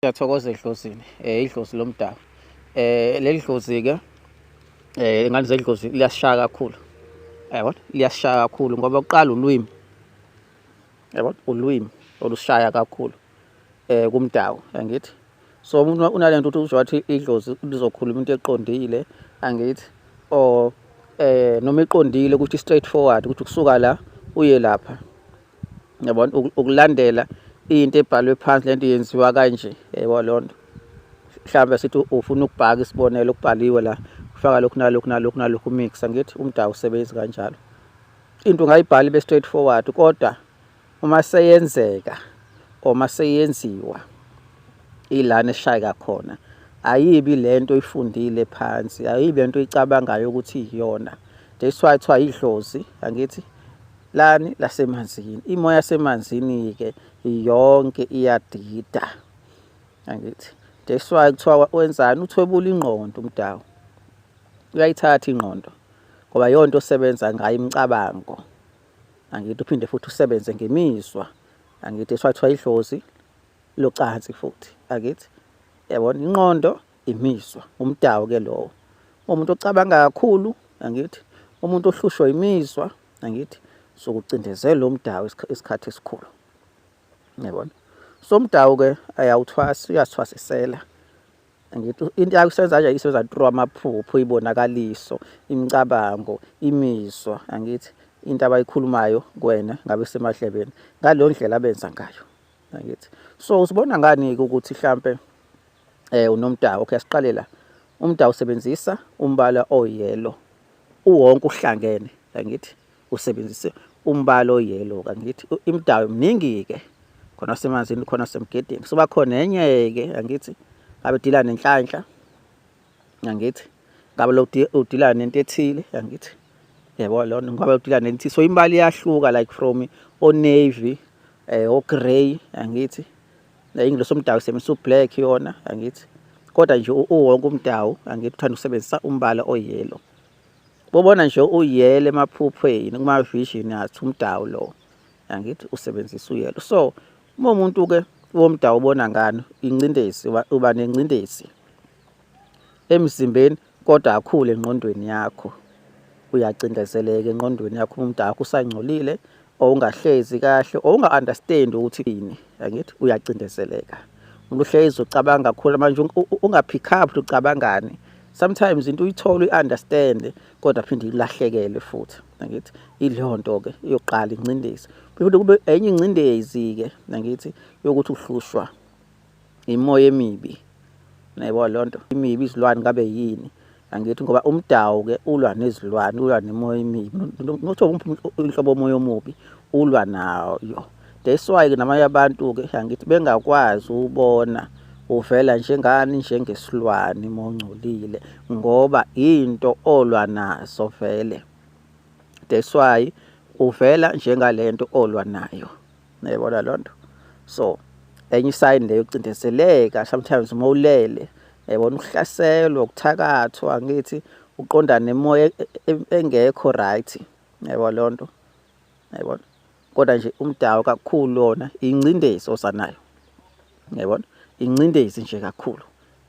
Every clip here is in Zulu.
Siyathokoza edlozini, idlozi lomdabu. Leli dlozi-ke ingane zedlozi liyasishaya kakhulu, yabona, liyasishaya kakhulu ngoba kuqala ulwimi, yabona, ulwimi olusishaya kakhulu kumdawu, angithi? So umuntu unalento ukuthi uzwa wathi idlozi lizokhuluma into eqondile, angithi? Or noma iqondile ukuthi straight forward ukuthi kusuka la uye lapha. Yabona, ukulandela into ebhalwe phansi, lento yenziwa kanje, yebo leyo nto. Mhlawumbe sithi ufuna ukubhaka, isibonelo, okubhaliwe la, ufaka lokhu nalokhu nalokhu nalokhu, umix, angithi umdawu usebenzi kanjalo. Into ungayibhala ibe straight forward, kodwa uma seyenzeka or uma seyenziwa ilana eshayeka khona, ayibi lento oyifundile phansi, ayibi lento oyicabangayo ukuthi iyona. That's why kuthiwa idlozi, angithi, lani lasemanzini. Imoya yasemanzini-ke yonke iyadida, angithi? That's why kuthiwa wenzani, uthwebula ingqondo umdawu, uyayithatha ingqondo ngoba yonto osebenza ngayo imicabango, angithi? Uphinde futhi usebenze ngemizwa, angithi? That's why kuthiwa idlozi locansi futhi, angithi? Yabona, ingqondo, imizwa, umdawu ke lowo. Umuntu ocabanga kakhulu, angithi? Umuntu ohlushwa imizwa, angithi? Sokucindezela umdawu isikhathi esikhulu, yabona. So umdawu ke ayawuthwasa, uyasithwasisela, angithi? Into yakho isebenza nje, isebenza through amaphupho, ibonakaliso, imicabango, imizwa, angithi? Into abayikhulumayo kuwena ngabe semadlebeni, ngaleyo ndlela abenza ngayo, angithi? So usibona ngani-ke ukuthi hlampe unomdawu? Okay, asiqale la. Umdawu usebenzisa umbala oyelo uwonke uhlangene, angithi? Usebenzise umbala oyelo, angithi? Imidawu miningi-ke, khona semanzini, khona semgedeni, soba khona enye-ke, angithi? Ngabe dila nenhlanhla, angithi? Ngabe lo udila nento ethile, angithi? Yebo, lona ngabe udila nento. So imibala iyahluka, like from o-navy, o-grey, angithi? Ingilosi yomdawu isebenzisa u-black yona, angithi? Kodwa nje uwonke umdawu, angithi, uthanda ukusebenzisa umbala oyelo. Bobona nje uyelo emaphuphweni, kuma-vision, athi umdawu lo, angithi, usebenzisa uyelo. So uma umuntu-ke womdawu ubona ngani? Ingcindezi, uba nengcindezi emzimbeni, kodwa kakhulu engqondweni yakho. Uyacindezeleka engqondweni yakho, umdawu wakho usangcolile or ungahlezi kahle or unga-understand ukuthi yini, angithi? Uyacindezeleka. Umuntu uhlezi ucabanga kakhulu manje, unga-pick up ukuthi ucabangani. Sometimes into uyithole, uyi-understand, kodwa phinde ilahlekele futhi, angithi? Ileyo nto-ke iyoqala ingcindezi. Phinde kube enye ingcindezi-ke, angithi, yokuthi uhlushwa imoya emibi, nayibona leyo nto imibi, izilwane ngabe yini, angithi? Ngoba umdawu-ke ulwa nezilwane, ulwa nemoya emibi, nothiwa inhlobo yomoya omubi ulwa nayo. That's why-ke namanye abantu-ke, angithi, bengakwazi ubona uvela njengani, njengesilwane uma ungcolile, ngoba into olwa nazo vele. That's why uvela njengalento olwa nayo, nayibona leyo nto. So enye isayini leyo, ukucindezeleka. Sometimes uma ulele, yabona, ukuhlaselwa, ukuthakathwa, angithi, uqondane nemoya engekho right, yabo leyo nto, yabona. Kodwa nje umdawu kakhulu wona ingcindezi osanayo, yabona, ingcindezi nje kakhulu.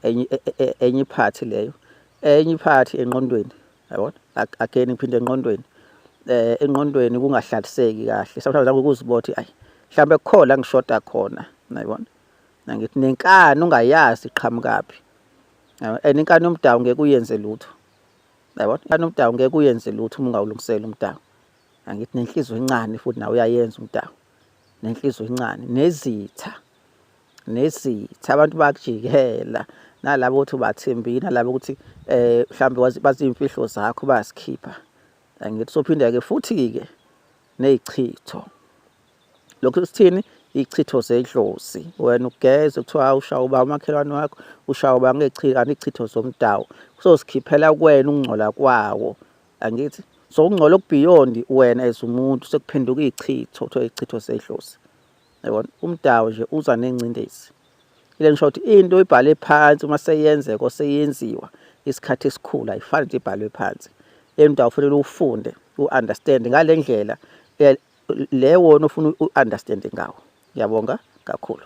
Enye iphathi leyo, enye iphathi engqondweni, yabona, again ngiphinde engqondweni, engqondweni kungahlaliseki kahle. Sometimes ukuzibona ukuthi ayi, mhlawumbe kukhona la ngishoda khona, yabona, angithi? Nenkani ungayazi iqhamukaphi, and inkani yomdawu ngeke uyenze lutho, yabona. Inkani yomdawu ngeke uyenze lutho uma ungawulungiseli umdawu, angithi? Nenhliziyo encane futhi nawe uyayenza umdawu, nenhliziyo encane, nezitha, nezitha, abantu bakujikela, nalabo ukuthi ubathembile, nalabo ukuthi mhlawumbe bazi iy'mfihlo zakho, bayazikhipha, angithi? Sophinde-ke futhi-ke ney'chitho. Lokhu sithini? Ichitho zedlozi. Wena ugeze, kuthiwa ushaya uba umakhelwane wakho, ushaya uba ngechitho zomdawu, kuzosikhiphela kuwena ukungcola kwawo, angithi? So ukungcola okubeyond wena as umuntu sekuphenduka iy'chitho, kuthiwa iy'chitho zedlozi, yabona. Umdawu nje uza nengcindezi ile ngisho ukuthi into oyibhale phansi uma seyenzeka oseyenziwa isikhathi esikhulu ayifani nje ibhalwe phansi. Le mdawu kufanele ufunde, u-understand ngale ndlela le wona ofuna u-understand ngawo. Ngiyabonga kakhulu.